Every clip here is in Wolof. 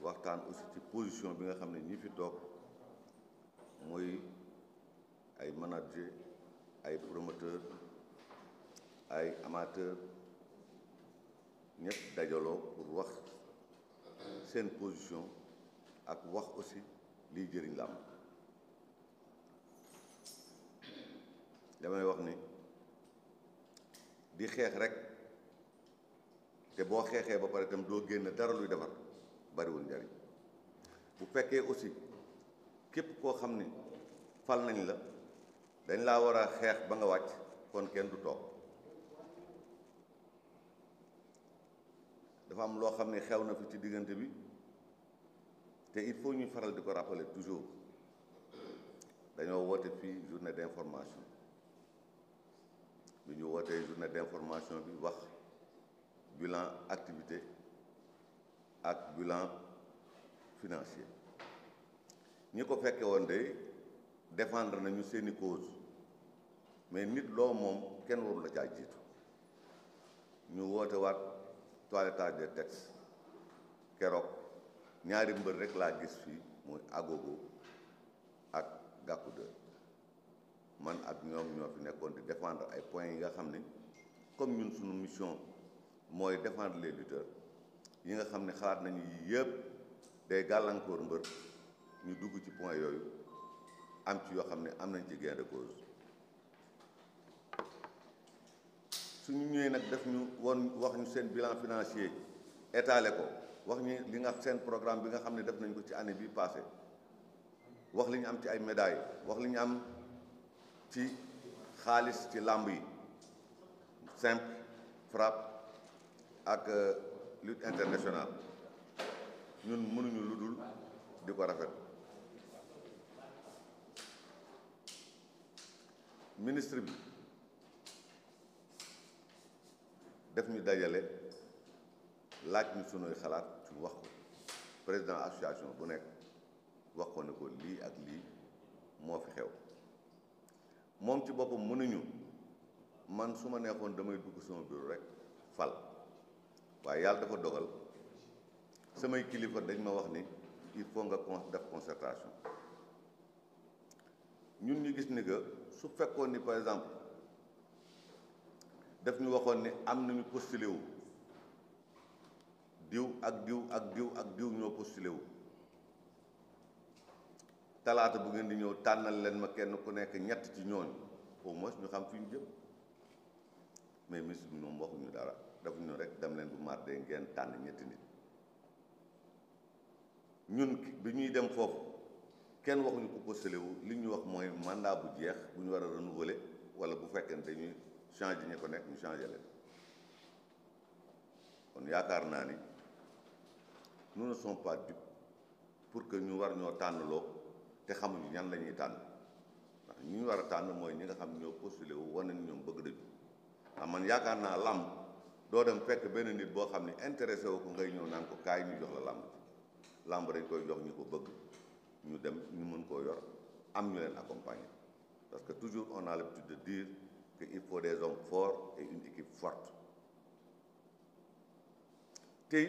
waxtaan aussi ci position bi nga xam ne ñi fi toog mooy ay manager ay promoteur ay amateur ñëpp dajaloo pour wax seen position ak wax aussi liy jëriñ làmb damay wax ni di xeex rek te boo xeexee ba pare itam doo génn dara luy defar bariwul njariñ bu fekkee aussi képp koo xam ni fal nañ la dañ laa war a xeex ba nga wàcc kon kenn du toog dafa am loo xam ne xew na fi ci diggante bi te il faut ñu faral di ko rappeler toujours dañoo woote fii journée d'information bi ñu wootee journée d'information bi wax bilan activité ak bilan financier ñi ko fekke woon de défendre nañu seeni cause mais nit loo moom kenn warul la caa jiitu ñu woote waat toilettage des textes keroog ñaari mbër rek laa gis fii muy Agogo ak Gàkku 2 man ak ñoom ñoo fi nekkoon di défendre ay points yi nga xam ne comme ñun suñu mission mooy défendre les lutteurs yi nga xam ne xalaat nañu yii yëpp day gàllankoor mbër ñu dugg ci point yooyu am ci yoo xam ne am nañ ci gain de cause suñu ñëwee nag def ñu woon wax ñu seen bilan financier étalé ko wax ñu li nga seen programme bi nga xam ne def nañ ko ci année bii passé wax li ñu am ci ay médailles wax li ñu am ci xaalis ci làmb yi simple frappe ak lutte internationale ñun mënuñu lu dul di ko rafet ministre bi def ñu dajale laaj ñu sunuy xalaat ci wax ko président association bu nekk wax ko ne ko lii ak lii moo fi xew moom ci boppam mënuñu man su ma neexoon damay dugg sama bureau rek fal waaye yàlla dafa dogal samay kilifa dañ ma wax ni il faut nga def concertation ñun ñu gis ni que su fekkoon ni par exemple daf ñu waxoon ni am nañu postulé wu diw ak diw ak diw ak diw ñoo postulé wu talaata bu ngeen di ñëw tànnal leen ma kenn ku nekk ñett ci ñooñu au moins ñu xam fi ñu jëm mais ministre bi moom waxuñu dara dafa ñu rek dem leen bu marde ngeen tànn ñetti nit ñun bi ñuy dem foofu kenn waxuñu ko postulé wu li ñu wax mooy mandat bu jeex bu ñu war a renouveler wala bu fekkee ne dañuy changer ñi ko nekk ñu changer leen kon yaakaar naa ni nous ne sommes pas dupes pour que ñu war ñoo tànnloo te xamuñu ñan la ñuy tànn ndax ñi ñu war a tànn mooy ñi nga xam ñoo postulé wu wane ni ñoom bëgg nañu waaw man yaakaar naa làmb doo dem fekk benn nit boo xam ne intéressé wu ko ngay ñëw naan ko kaay ñu jox la làmb làmb dañ koy jox ñu ko bëgg ñu dem ñu mën koo yor am ñu leen accompagner parce que toujours on a l'habitude de dire que il faut des hommes forts et une équipe forte te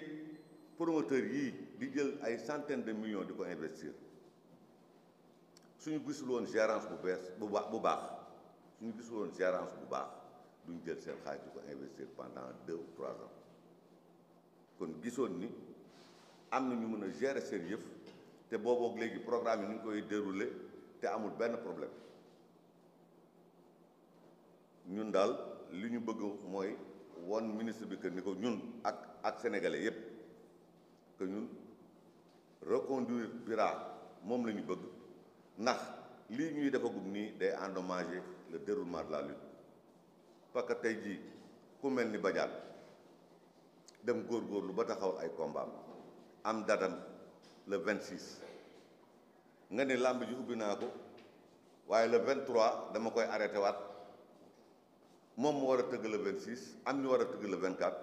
promoteurs yii di jël ay centaines de millions di ko investir suñu gisul woon gérance bu bees bu baax suñu gisul woon gérance bu baax duñ jël seen xaalis di ko investir pendant 2 ou 3 ans kon gisoon ni am na ñu mën a gérer seen yëf te boobook léegi programme yi ñu ngi koy dérouler te amul benn problème ñun daal li ñu bëgg mooy won ministre bi que ni ko ñun ak sénégalais yépp que ñun reconduire Bira moom la ñu bëgg ndax lii ñuy defagum nii day endommager le déroulement de la lutte parce que tey jii ku mel ni Badiane dem góorgóorlu ba taxaw ay combat am datam le 26 nga ne làmb ji ubbi naa ko waaye le 23 dama koy arrêté waat moom mu war a tëgg le 26 am ñu war a tëgg le 24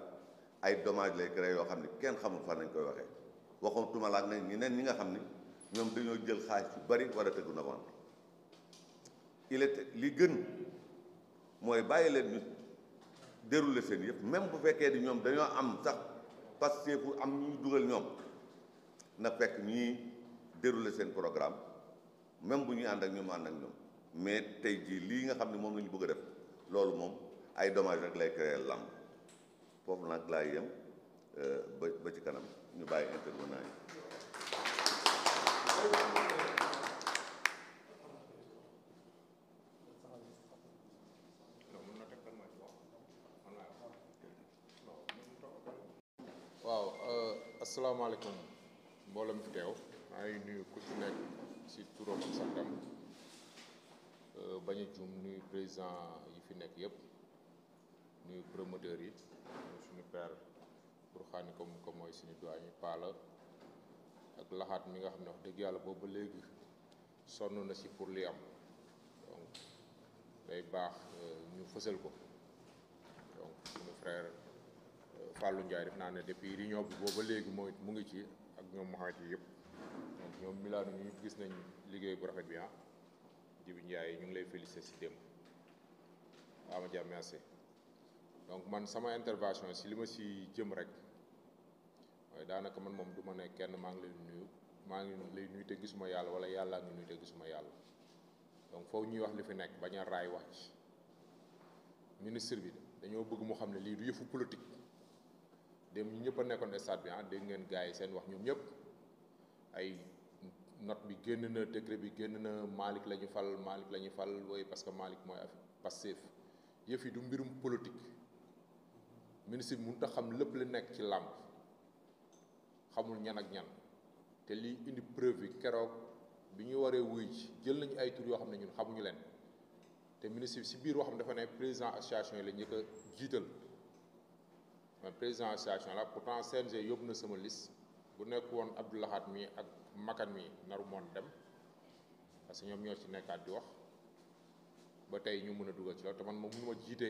ay dommages lay créé yoo xam ne kenn xamul fan nañ koy waxee waxoon tumalaak nag ñeneen ñi nga xam ne ñoom dañoo jël xaalis yu bari war a tëgg novembre il est li gën mooy bàyyi leen ñu dérouler seen yëpp même bu fekkee di ñoom dañoo am sax parce que pour am ñu dugal ñoom na fekk ñuy dérouler seen programme même bu ñuy ànd ak ñoom ànd ak ñoom mais tey jii lii nga xam ne moom la ñu bëgg a def loolu moom ay dommage rek lay créer làmb foofu nag laay yem ba ci kanam ñu bàyyi intervenant yi. waaw asalaamaaleykum mbooloo mi fi teew maa ngi nuyu ku ci nekk ci turam ak santam bañ a juum nuyu président yi fi nekk yëpp nuyu promoteur yi suñu père Bourkhane comme mooy suñu doyen Pala ak laxaat mi nga xam ne wax dëgg yàlla boobu ba léegi sonn na ci pour li am donc day baax ñu fësal ko donc suñu frère Fallou Ndiaye def naa ne depuis réunion bi booba léegi mooy mu ngi ci ak ñoom Mouhamed yi yëpp donc ñoom Milano ñu gis nañ liggéey bu rafet bi ah Jibi Ndiaye ñu ngi lay féliciter ci démb Amadia merci donc man sama intervention ci li ma ci jëm rek waaye daanaka man moom du ma ne kenn maa ngi lay nuyu te gisuma yàlla wala yàllaa ngi nuyu te gisuma yàlla donc foofu ñuy wax li fi nekk bañ a raay wax ci ministre bi dañoo bëgg mu xam ne lii du yëfu politique dem ñu ñëpp a nekkoon stade bi ah dégg ngeen gars yi seen wax ñoom ñëpp ay note bi génn na décret bi génn na Malick la ñu fal wooyu parce que Malick mooy Pastef yëf yi du mbirum politique ministre bi mënut a xam lépp li nekk ci làmb xamul ñan ak ñan te lii indi preuve bi keroog bi ñu waree wuy ci jël nañu ay tur yoo xam ne ñun xamuñu leen te ministre bi si biir waxam dafa ne président association yi la njëkk a jiital mais président association la pourtant CNG yóbbu na sama liste bu nekk woon Abdou Lahat mi ak Makan mi naru moon dem parce que ñoom ñoo ci nekkaat di wax ba tey ñu mën a dugal ci loolu te man moom mënuma jiite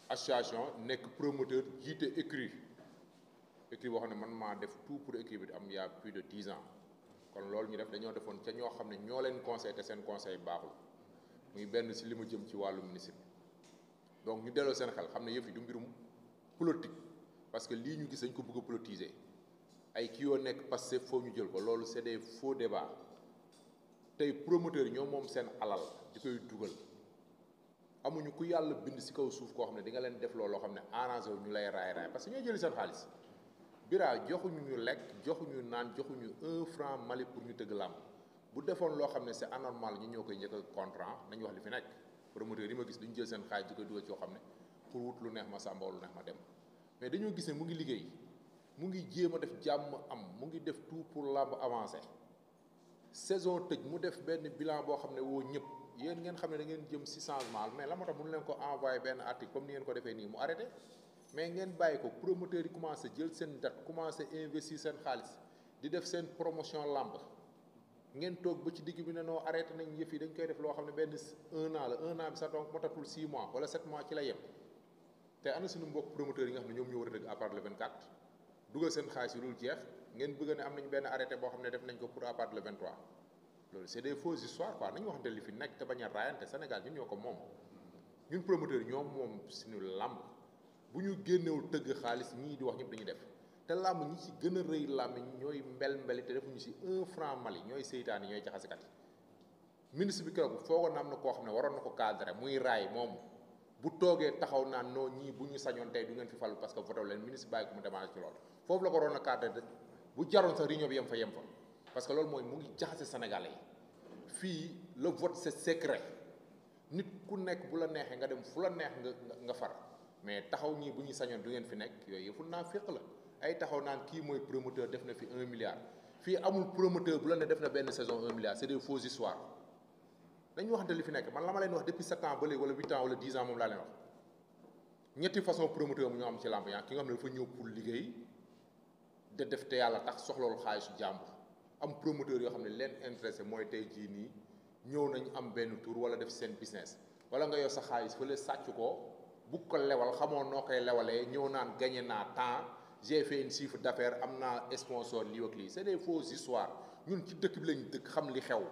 association nekk promoteur jiite écurie boo xam ne man maa def tout pour écurie bi am y'a plus de 10 ans kon loolu ñu def dañoo defoon ca ñoo xam ne ñoo leen conseil te seen conseil baaxul muy benn si li ma jëm ci wàllu ministre bi donc ñu delloo seen xel xam ne yëf yi du mbirum politique parce que lii ñu gis dañ ko bëgg a politiser ay kii yoo nekk parce que foofu ñu jël ko loolu c'est des faux débats tey promoteurs yi ñoom moom seen alal di koy dugal amuñu ku yàlla bind si kaw suuf koo xam ne di nga leen def loolu loo xam ne arrangé wu ñu lay raay parce que ñooy jëli seen xaalis Bira joxuñu ñu lekk joxuñu naan joxuñu 1 franc Mali pour ñu tëgg làmb bu defoon loo xam ne c'est anormal ñu ñoo koy njëkk a contrat nañu wax li fi nekk promoteurs yi ma gis duñu jël seen xaalis di koy dugal ci yoo xam ne pour wut lu neex ma sàmba lu neex ma dem mais dañoo gis ne mu ngi liggéey mu ngi jéem a def jàmm am mu ngi def tout pour làmb avancer saison tëj mu def benn bilan boo xam ne woo ñëpp yéen ngeen xam ne da ngeen jëm si changement mais la moo tax mënu leen ko envoyé benn article comme ni ngeen ko defee nii mu arrêté mais ngeen bàyyi ko promoteurs yi commencé jël seen date commencé investir seen xaalis di def seen promotion làmb ngeen toog ba ci digg bi ne noo arrêté nañ yëf yi dañ koy def loo xam ne benn 1 an la 1 an bi sax donc motatul 6 mois wala 7 mois ci la yem te ana suñu mbokk promoteurs yi nga xam ne ñoom ñoo war a dëgg à part le 24 dugal seen xaalis yu dul jeex ngeen bëgg ne am nañ benn arrêté boo xam ne def nañ ko pour à part le 23 loolu c'est des fausses histoires quoi nañu waxante li fi nekk te bañ a raayante Sénégal ñun ñoo ko moom ñun promoteurs ñoom moom suñu làmb bu ñu génnewul tëgg xaalis ñii di wax ñëpp dañuy def te làmb ñi ci gën a rëy làmb ñooy mbeli te defuñu si 1 franc Mali ñooy seytaane ñooy jaxasekat yi ministre bi keroog foogoon na am na koo xam ne waroon na ko cadré muy raay moom bu toogee taxaw naan non ñii bu ñu sañoon tey du ngeen fi falu parce que voté leen ministre bàyyi ko mu démarré ci loolu foofu la ko waroon a cadré bu jaroon sax réunion bi yem fa parce que loolu mooy mu ngi jaxase Sénégalais yi fii le vote c'est secret nit ku nekk bu la neexee nga dem fu la neex nga far mais taxaw ñii bu ñu sañoon du ngeen fi nekk yooyu yëfu naa féq la ay taxaw naan kii mooy promoteur def na fi 1 milliard fii amul promoteur bu la ne def na benn saison 1 milliard c'est des fausses histoires dañu waxante li fi nekk man la ma leen wax depuis 7 ans ba léegi wala 8 ans wala 10 ans moom laa leen wax ñetti façon promoteur mu ñoo am ci làmb yaa ki nga xam ne dafa ñëw pour liggéey de def te yàlla tax soxloolu xaalisu jàmbur am promoteur yoo xam ne leen intéressé mooy tey jii nii ñëw nañ am benn tour wala def seen business wala nga yor sa xaalis fële sàcc ko bu ko lewal xamoo noo koy lewalee ñëw naan gagné naa temps j'ai fait une chiffre d'affaires am naa sponsor lii ak lii c'est des fausses histoires ñun ci dëkk bi lañ dëkk xam li xew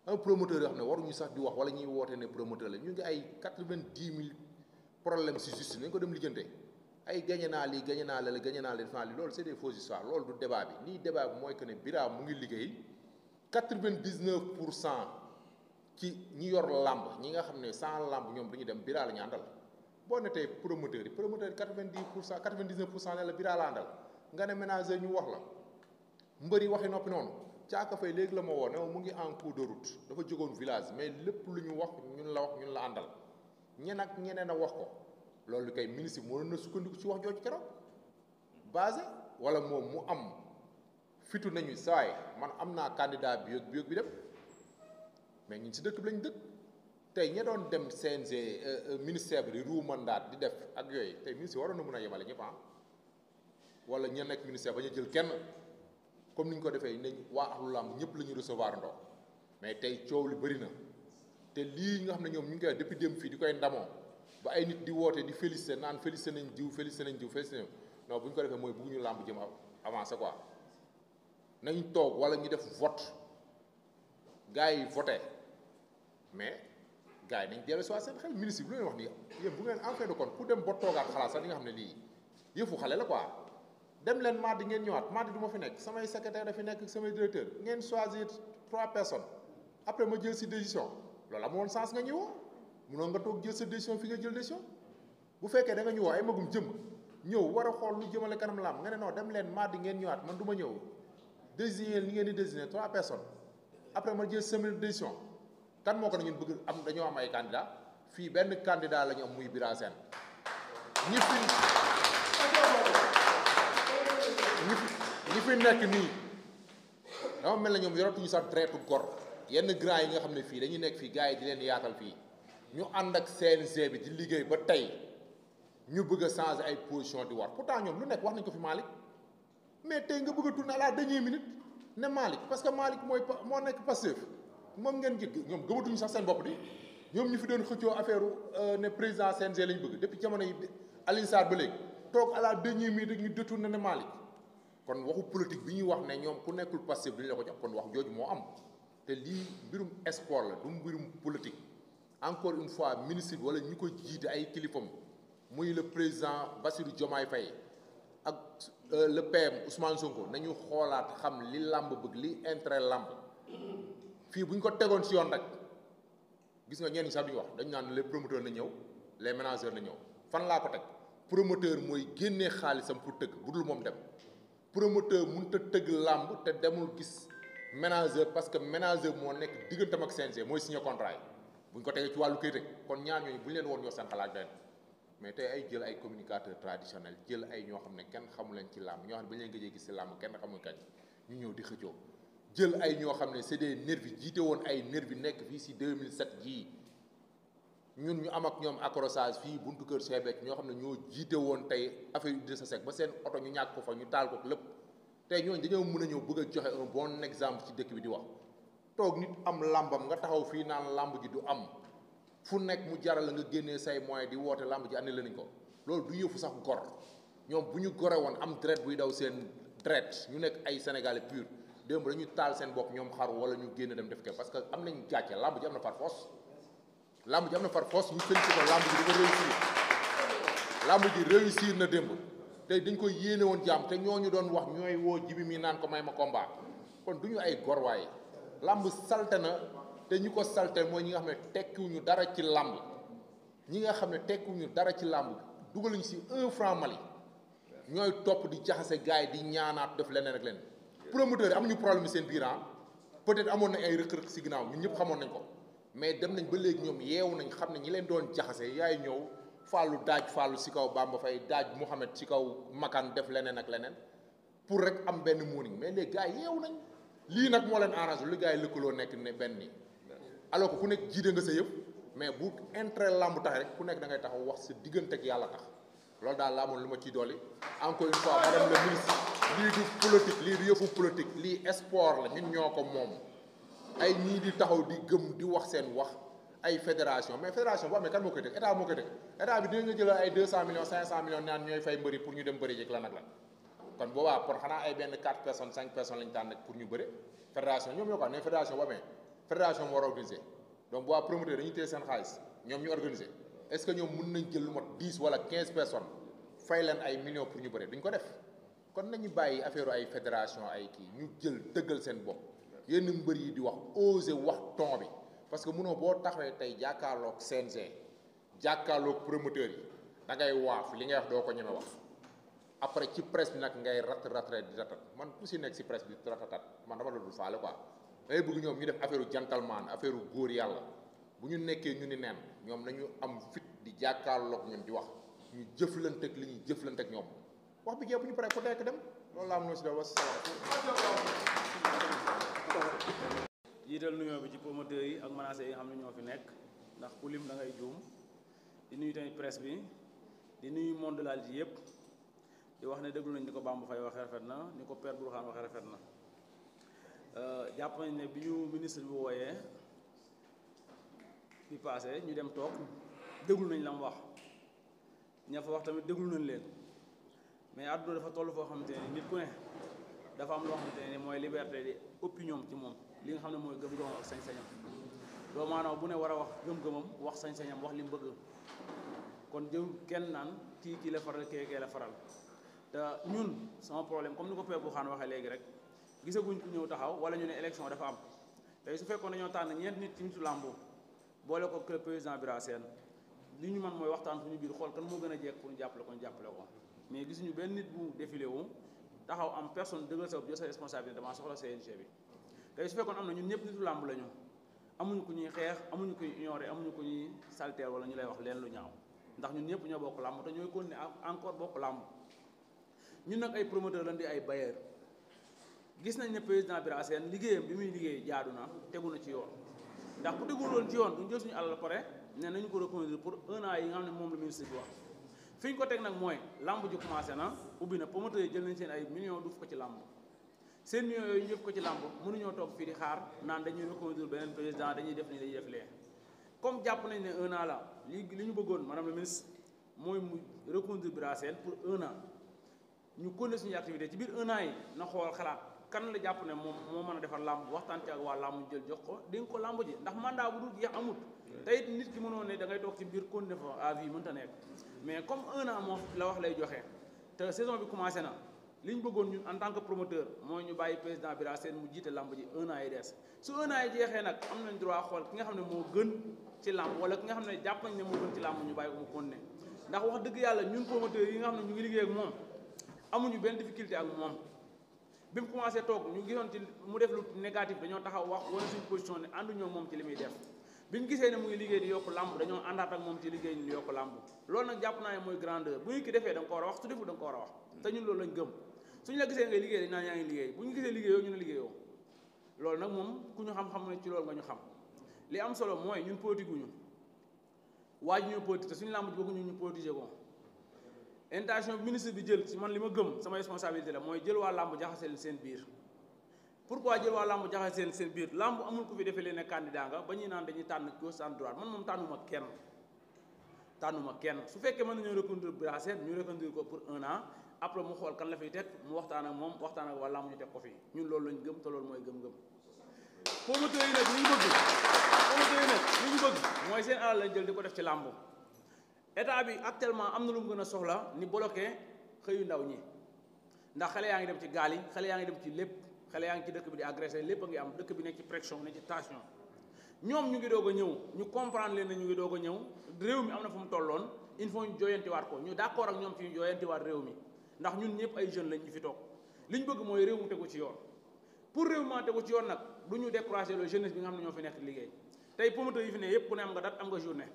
un promoteur yoo xam ne waruñu sax di wax wala ñuy woote ne promoteur la ñu ngi ay 90 000 problème si justice nañ ko dem lijjante ay gagné naa lii gagné naa la gagné naa la loolu c'est des fausses histoires loolu du débat bi lii débat bi mooy que ne Bira mu ngi liggéey 99% ci ñi yor làmb ñi nga xam ne sans làmb ñoom dañuy dem Bira la ñu àndal boo ne tey promoteur yi 99% ne la Bira la àndal nga ne ménager ñu wax la mbëri waxi noppi noonu Caaka Fay léegi la ma woo ne mu ngi en cours de route dafa jógoon village mais lépp lu ñu wax ñun la àndal ñeneen a wax ko loolu kay ministre bi mënoon na sukkandiku ci wax jooju keroog basé wala moom mu am fitu nañu saay man am naa candidat bi bi dem mais ñun si dëkk bi lañ dëkk tey ña doon dem CNG ministère bi di ruu mandat di def ak yooyu tey ministre waroon na mën a yemale ñëpp wala ña nekk ministère ba ñu jël kenn comme ni ñu ko defee nañ waa axlu làmb ñëpp la ñu recevoir ndoo mais tey coow li bëri na te lii nga xam ne ñoom ñu ngi koy depuis dem fii di koy ndamoo ba ay nit di woote di félicité naan félicité nañ jiw non bu ñu ko defee mooy bëgguñu làmb jëm avancé quoi nañ toog wala ñu def vote gars yi voté mais gars yi nañ dellu si seen xel ministre bi lu leen wax nii yéen bu ngeen en fin de compte ku dem ba toogaat xalaat sax li nga xam ne lii yëfu xale la quoi dem leen mardi ngeen ñëwaat mardi du ma fi nekk samay secrétaire da fi nekk samay directeur ngeen choisir 3 personnes après ma jël si décision loolu amoon sens nga ñëwoo mënoon nga toog jël sa décision fi nga jël décision bu fekkee da nga ñëwoo ay magum jëm ñëw war a xool lu jëmale kanam làmb nga ne non dem leen mardi ngeen ñëwaat man du ma ñëw désigner li ngeen di désigner 3 personnes après ma jël semaine décision kan moo ko ne ñun bëgg am dañoo am ay candidat fii benn candidat la ñu am muy Bira Sène ñi fi nekk nii dama mel na ñoom yoratuñu sax traite gor yenn grand yi nga xam ne fii dañuy nekk fii gars yi di leen yaatal fii ñu ànd ak CNG bi di liggéey ba tey ñu bëgg a changer ay position di war pourtant ñoom lu nekk wax nañ ko fi Malick mais tey nga bëgg a tourner à la dernière minute ne Malick parce que Malick moo nekk Pastef moom ngeen jëkk ñoom gëmatuñu sax seen bopp di ñoom ñu fi doon xëccoo affaire ne président CNG lañ bëgg depuis jamono yi Alioune Sarr ba léegi toog à la dernière minute ñu détourné ne Malick kon waxu politique bi ñuy wax ne ñoom ku nekkul Pastef duñu la ko jox kon wax jooju moo am te lii mbirum sport la du mbirum politique encore une fois ministre bi wala ñi ko jiite ay kilifam muy le président Bassirou Diomaye Faye ak le PM Ousmane Sonko nañu xoolaat xam li làmb bëgg li intérêt làmb fii bu ñu ko tegoon ci yoon rek gis nga ñenn ñi sax duñu wax dañu naan les promoteurs na ñëw les managers na ñëw fan laa ko teg promoteur mooy génnee xaalisam pour tëgg bu dul moom dem promoteur mënut a tëgg làmb te demul gis manager parce que manager moo nekk diggantam ak CNG mooy signé contrat yi bu ñu ko tegee ci wàllu këyit rek kon ñaar ñooñu bu ñu leen woon ñoo seen xalaat benn mais tey ay jël ay communicateurs traditionnels jël ay ñoo xam ne kenn xamu leen ci làmb ñoo xam ne ba ñu leen gëjee gis ci làmb kenn xamul kañ ñu ñëw di xëccoo jël ay ñoo xam ne c'est des nervis jiite woon ay nervis nekk fii si 2007 jii ñun ñu am ak ñoom accrochage fii buntu kër Cheikh ñoo xam ne ñoo jiite woon tey affaire Idrissa Seck ba seen oto ñu ñàkk ko fa ñu taal ko lépp tey ñooñu dañoo mën a ñëw bëgg a joxe un bon exemple ci dëkk bi di wax toog nit am làmbam nga taxaw fii naan làmb ji du am fu nekk mu jaral la nga génnee say moyens di woote làmb ji annulé nañ ko loolu du yëfu sax gor ñoom bu ñu gore woon am deret buy daw seen deret ñu nekk ay sénégalais pur démb dañu taal seen bopp ñoom xaru wala ñu génn dem def ko parce que am nañ gàcce làmb ji am na par force làmb ji am na par force ñu félicité ko làmb ji dafa réussir làmb ji réussir na démb tey dañ ko yéene woon jàmm te ñooñu doon wax ñooy woo jibi mi naan ko may ma combat kon du ñu ay gor waaye làmb salte na te ñi ko salte mooy ñi nga xam ne tekkiwuñu dara ci làmb ñi nga xam ne tekkiwuñu dara ci làmb dugaluñu si 1 franc Mali ñooy topp di jaxase gars yi di ñaanaat def leneen ak leneen promoteur yi amuñu problème seen biir peut-être amoon nañ ay rëq-rëq si ginnaaw ñun ñëpp xamoon nañ ko mais dem nañ ba léegi ñoom yeewu nañ xam ne ñi leen doon jaxase yaay ñëw fàllu daaj fàllu si kaw Bamba Faye daaj Mouhamed si kaw Makan def leneen ak leneen pour rek am benn morning mais les gars yeewu nañ lii nag moo leen arrangé lu gars yi lëkkaloo nekk ne benn nii alors que ku nekk jiite nga sa yëpp mais bu intérêt làmb tax rek ku nekk da ngay taxaw wax sa diggante ak yàlla tax loolu daal laa amoon lu ma ciy dolli encore une fois madame le ministre lii du politique lii du yëfu politique lii sport la ñun ñoo ko moom ay ñii di taxaw di gëm di wax seen wax ay fédération mais fédération boo amee kan moo koy dëkk état moo koy dëkk état bi dina nga jël ay 200 millions 500 millions naan ñooy fay mbëri pour ñu dem bëri jëkk la nag la kon boobaa pour xanaa ay benn 4 personnes 5 personnes lañu tànn pour ñu bëri fédération ñoom ñoo ko am ne fédération boo amee fédération moo war a organiser donc boobaa promoteur dañuy téye seen xaalis ñoom ñu organiser est-ce que ñoom mën nañ jël lu mot 10 wala 15 personnes fay leen ay millions pour ñu bëre duñ ko def kon nañu bàyyi affaire ay fédération ay kii ñu jël dëggal seen bopp yenn mbër yi di wax oser wax ton bi parce que mënoo boo taxawee tey jàkkaarloog CNG jàkkaarloog promoteur yi da ngay waaf li ngay wax doo ko ñeme wax après ci presse bi nag ngay di ratat man ku si nekk si presse bi ratatat man dama la dul faale quoi day bëgg ñoom ñu def affaire gentleman affaire góor yàlla bu ñu nekkee ñu ni neen ñoom nañu am fit di jàkkaarloog ñun di wax ñu jëflante ak li ñuy jëflante ak ñoom wax bi jeex bu ñu paree ku nekk dem loolu laa am na si def wasalaam. jiital nuyoo bi ci promoteurs yi ak managers yi nga xam ne ñoo fi nekk ndax ku lim da ngay juum di nuyu tamit presse bi di nuyu monde de la lutte yëpp di wax ne déglu nañ ni ko Bamba Faye waxee rafet na ni ko Père Bourkhane waxee rafet na jàpp nañ ne bi ñu ministre bi wooyee bi passé ñu dem toog déglu nañ la mu wax ña fa wax tamit déglu nañ leen mais àdduna dafa toll foo xamante ne nit ku ne dafa am loo xamante ne mooy liberté di opinion ci moom li nga xam ne mooy gëm-gëmam ak sañ-sañam doo maanaam bu ne war a wax gëm-gëmam wax sañ-sañam wax li mu bëgg kon jëw kenn naan kii la faral kee la faral te ñun sama problème comme ni ko Père Bourkhane waxee léegi rek gisaguñ ku ñëw taxaw wala ñu ne élection dafa am tey su fekkoon dañoo tànn ñeent nit ci nitu làmbu boole ko club président Bira Sène li ñu man mooy waxtaan suñu biir xool kan moo gën a jekk pour ñu jàppale ko mais gisuñu benn nit bu défilé wu taxaw am personne dëggal sa jël sa responsabilité damaa soxla CNG bi tey su fekkoon am na ñun ñëpp nitu làmb la ñu amuñu ku ñuy xeex amuñu ku ñuy ignorer amuñu ku ñuy salter wala ñu lay wax leen lu ñaaw ndax ñun ñëpp ñoo bokk làmb te ñooy continuer encore bokk làmb ñun nag ay promoteur lañ di ay bailleur gis nañ ne président Bira Sène liggéeyam bi muy liggéey jaadu na tegu na ci yoon ndax bu tegul woon ci yoon duñ jël suñu alal pare ne nañu ko reconduire pour 1 an yi nga xam ne moom la ministre bi wax fi ñu ko teg nag mooy làmb ji commencé na ubbi na promoteur yi jël nañ seen ay millions duf ko ci làmb seen millions yooyu ñu def ko ci làmb mënuñoo toog fii di xaar naan dañuy reconduire beneen président dañuy def nii dañuy def lee comme jàpp nañ ne 1 an la li ñu bëggoon madame la ministre mooy mu reconduire Bira Sène pour 1 an ñu continuer suñu activité ci biir 1 an yi na xool xalaat kan la jàpp ne moom moo mën a defar làmb waxtaan ci ak waa làmb jël jox ko dénk ko làmb ji ndax mandat bu dul jeex amut te it nit ki mënoo ne da ngay toog ci biir continuer fa à vie mënta nekk mais comme 1 an moo la wax lay joxe te saison bi commencé na li ñu bëggoon ñun en tant que promoteur mooy ñu bàyyi président Bira Sène mu jiite làmb ji 1 an yi des su 1 an yi jeexee nag am nañ droit xool ki nga xam ne moo gën ci làmb wala ki nga xam ne jàpp nañ ne moo gën ci làmb ñu bàyyi ko mu continuer ndax wax dëgg yàlla ñun promoteurs yi nga xam ne ñu ngi liggéey ak moom amuñu benn difficulté ak moom bi mu commencé toog ñu gisoon ci mu def lu négatif dañoo taxaw wax wala suñu position ne ànduñoo moom ci li muy def bi ñu gisee ne mu ngi liggéey di yokk làmb dañoo àndaat ak moom ci liggéey ñu yokk làmb loolu nag jàpp naa ne mooy grandeur bu ñu ki defee da nga ko war a wax su defu da nga ko war a wax te ñun loolu lañ gëm suñu la gisee ngay liggéey dañ naan yaa ngi liggéey bu ñu gisee liggéeyoo ñu ne liggéeyoo loolu nag moom ku ñu xam-xam ne ci loolu nga ñu xam li am solo mooy ñun politique guñu waaj ñu politique te suñu làmb ji bëgguñu ñu politiser ko intention ministre bi jël ci man li ma gëm sama responsabilité la mooy jël waa làmb jaxase seen biir pourquoi jël waa làmb jaxase seen biir làmb amul ku fi defee leen ne candidat nga ba ñuy naan dañuy tànn gauche tànn droite man moom tànnuma kenn su fekkee mën nañoo reconduire Bira Sène ñu reconduire ko pour 1 an après mu xool kan la fiy teg mu waxtaan ak moom waxtaan ak waa làmb ñu teg ko fii ñun loolu lañ gëm te loolu mooy gëm-gëm promoteurs yi nag li ñu bëgg mooy seen alal lañ jël di ko def ci làmb état bi actuellement am na lu mu gën a soxla ni bloqué xëyu ndaw ñi ndax xale yaa ngi dem ci gaal yi xale yaa ngi dem ci lépp xale yaa ngi ci dëkk bi di agressé lépp a ngi am dëkk bi nekk ci pression nekk ci tension ñoom ñu ngi doog a ñëw ñu comprendre leen ne ñu ngi doog a ñëw réew mi am na fu mu tolloon il faut ñu jooyantiwaat ko ñu d'accord ak ñoom ci ñu jooyantiwaat réew mi ndax ñun ñëpp ay jeunes lañ ñu fi toog li ñu bëgg mooy réew mu tegu ci yoon pour réew mi tegu ci yoon nag du ñu décourager le jeunesse bi nga xam ne ñoo fi nekk liggéey tey promoteurs yi fi ne yëpp ku ne am nga date am nga journée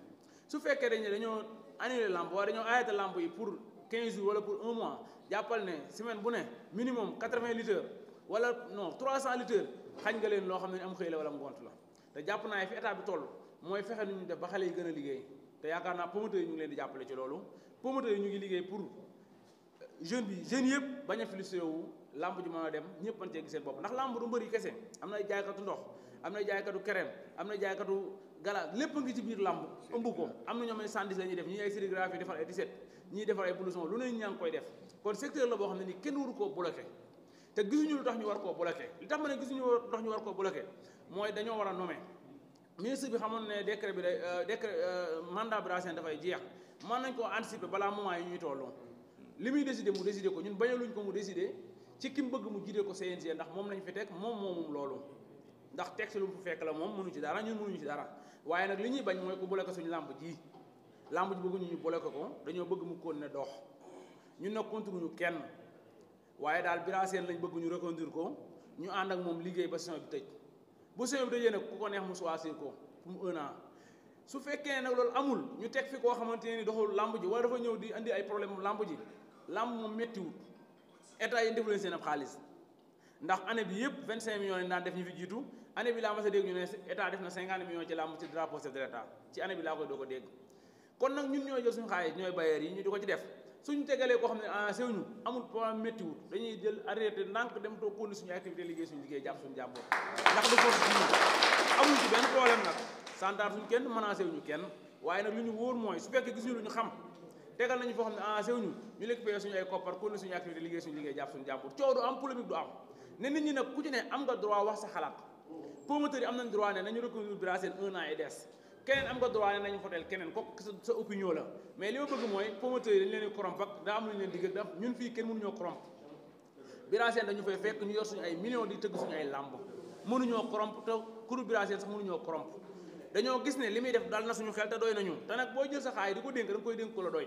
su fekkee dañ ne dañoo annulé lamb wala dañoo arrêté lamb yi pour 15 jours wala pour 1 mois jàppal ne semaine bu ne minimum 80 litres wala non 300 litres xañ nga leen loo xam ne am xëy la wala ngont la te jàpp naa fi état bi toll mooy fexe nu ñu def ba xale yi gën a liggéey te yaakaar naa promoteurs yi ñu ngi leen di jàppale ci loolu promoteurs yi ñu ngi liggéey pour jeunes yëpp bañ a frustré wu lamb ji mën a dem ñëpp mën cee gis seen bopp ndax lamb du mbëri kese am na ay jaaykatu ndox am na jaaykatu crème am na jaaykatu gala lépp a ngi ci biir lamb ëmb ko am na ñoom ay sandis la ñuy def ñii ay sérigraphie defar ay tiset ñii defar ay blouson lu ne ñaa ngi koy def kon secteur la boo xam ne ni kenn waru koo bloqué te gisuñu lu tax ñu war koo bloqué li tax ma ne gisuñu lu tax ñu war koo bloqué mooy dañoo war a nommer ministre bi xamoon ne décret bi mandat Bira Sène dafay jeex mën nañ koo anticiper balaa moment yi ñuy toll li muy décider mu décider ko ñun bañaluñ ko mu décider ci ki mu bëgg mu jiite ko CNG ndax moom lañ fi teg moom loolu ndax texte lu mu fekk la moom mënu ci dara ñun mënuñu ci dara waaye nag li ñuy bañ mooy ku bloqué suñu làmb ji bëgguñu ñu bloqué ko dañoo bëgg mu continuer dox ñun nag contre ñu kenn waaye daal Bira Sène lañ bëgg ñu reconduire ko ñu ànd ak moom liggéey ba saison bi tëj bu saison bi tëjee nag ku ko neex mu choisir ko pour mu 1 an su fekkee nag loolu amul ñu teg fi koo xamante ne ni doxul làmb ji wala dafa ñëw di andi ay problème mu làmb ji làmb moom méttiwut état yi defu leen seen ab xaalis ndax année bi yëpp 25 millions lañ daan def ñu fi jiitu année bi laa mas a dégg ñu ne état def na 50 millions ci làmb ci drapeau chef de l'État ci année bi laa koy doog a dégg kon nag ñun ñooy jël suñu xaalis ñooy bailleurs yi ñu di ko ci def suñu tegalee koo xam ne arrangé wuñu amul problème méttiwut dañuy jël arrêté ndànk dem toog continuer suñu activité liggéey suñu liggéey jàpp suñu jàmbur ndax du force bi amuñ ci benn problème nag santaar suñu kenn menacé wuñu kenn waaye nag lu ñu wóor mooy su fekkee gisuñu lu ñu xam tegal nañu foo xam ne arrangé wuñu ñu récupéré suñu ay koppar continuer suñu activité liggéey suñu liggéey jàpp suñu jàmbur coow du am polémique du am ne nit ñi nag ku ci ne am nga droit wax sa xalaat promoteurs yi am nañ droit ne nañu reconduire Bira Sène 1 an et des keneen am nga droit ne nañu fotel keneen kooku sa opinion la mais li ma bëgg mooy promoteurs yi dañu leen di corrompre ak daa am lu ñu leen digg ak daf ñun fii kenn mënuñoo corrompre Bira Sène dañu fay fekk ñu yor suñu ay millions di tëgg suñu ay làmb mënuñoo corrompre te kuru Bira Sène sax mënuñoo corrompre dañoo gis ne li muy def dal na suñu xel te doy nañu te nag booy jël sa xaay di ko dénk da nga koy dénk ko la doy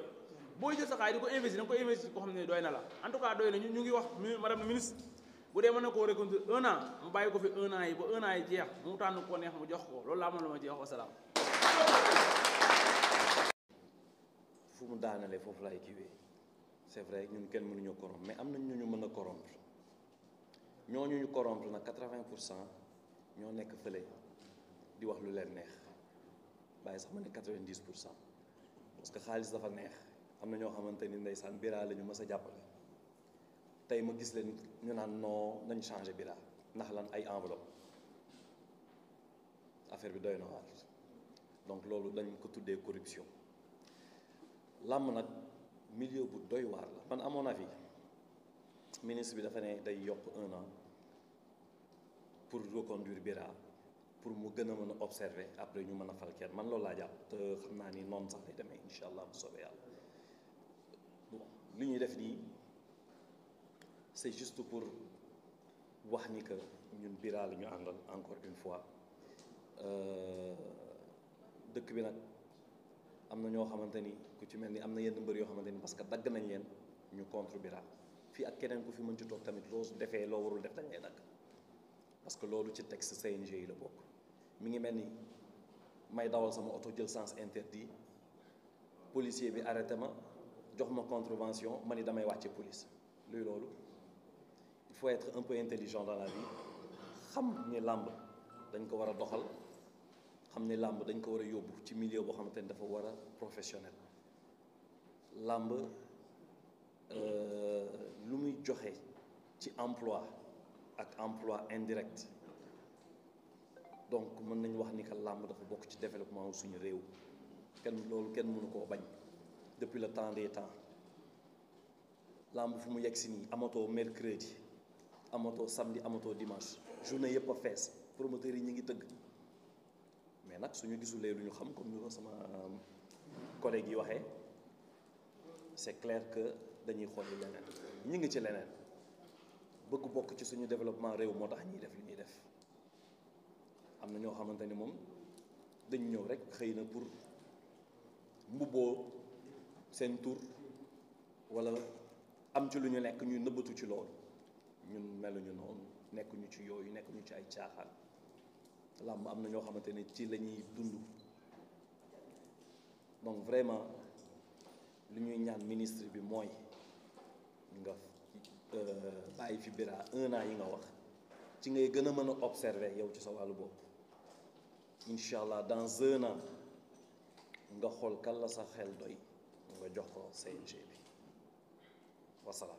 booy jël sa xaay di ko investir da nga koy investir ko xam ne doy na la en tout cas doy nañu ñu ngi wax madame la ministre bu dee mën na koo reconduire 1 an mu bàyyi ko fi 1 an yi ba 1 an yi jeex mu tànn ko neex mu jox ko loolu laa mën la ma jeex wasalaam fu mu daanale foofu laay kiiwee c'est vrai ñun kenn mënuñu corrompre mais am nañ ñu mën a corrompre ñooñu ñu corrompre nag 80% ñoo nekk fële di wax lu leen neex bàyyi sax ma ne 90% parce que xaalis dafa neex am na ñoo xamante ni ndeysaan Bira la ñu mës a jàppale tey ma gis leen ñu naan non nañ changé Bira ndax lan ay enveloppe affaire bi doy na waar donc loolu dañ ko tuddee corruption làmb nag milieu bu doy waar la man à mon avis ministre bi dafa ne day yokk 1 an pour reconduire Bira pour mu gën a mën a observer après ñu mën a fal kenn man loolu laa jàpp te xam naa ni noonu sax lay demee incha allah bu soobee yàlla bon li ñuy def nii c'est juste pour wax ni que ñun Bira la ñu àndal encore une fois dëkk bi nag am na ñoo xamante ni ku ci mel ni am na yenn mbër yoo xamante ni parce que dagg nañ leen ñu contre Bira fii ak keneen ku fi mën ci toog tamit loo defee loo warul def dañ lay dagg parce que loolu ci texte CNG yi la bokk mi ngi mel ni may dawal sama oto jël sens interdit policier bi arrêté ma jox ma contravention ma ni damay wàcce police luy loolu il faut être un peu intelligent dans la vie xam ni làmb dañ ko war a doxal xam ni làmb dañ ko war a yóbbu ci milieu boo xamante ni dafa war a professionnel làmb lu muy joxe ci emploi ak emploi indirect donc mën nañu wax ni que làmb dafa bokk ci développement wu suñu réew loolu kenn mënu koo bañ depuis le temps des temps làmb fu mu yegg si nii amatoo mercredi amatoo samedi amatoo dimanche journée yëpp a fees promoteurs yi ñu ngi tëgg mais nag suñu gisulee lu ñu xam comme ni ko sama collègue yi waxee c'est clair que dañuy xooli leneen ñi ngi ci leneen bëgg bokk ci suñu développement réew moo tax ñuy def li ñuy def am na ñoo xamante ni moom dañ ñëw rek xëy na pour mbubboo seen tur wala am ci lu ñu nekk ñuy nëbbatu ci loolu ñun meluñu noonu nekkuñu ci yooyu nekkuñu ci ay caaxaan làmb am na ñoo xamante ne ci la ñuy dund donc vraiment lu ñuy ñaan ministre bi mooy nga bàyyi fi Bira 1 an yi nga wax ci ngay gën a mën a observer yow ci sa wàllu bopp incha allah dans 1 an nga xool kan la sa xel doy nga jox ko CNG bi wasalaam.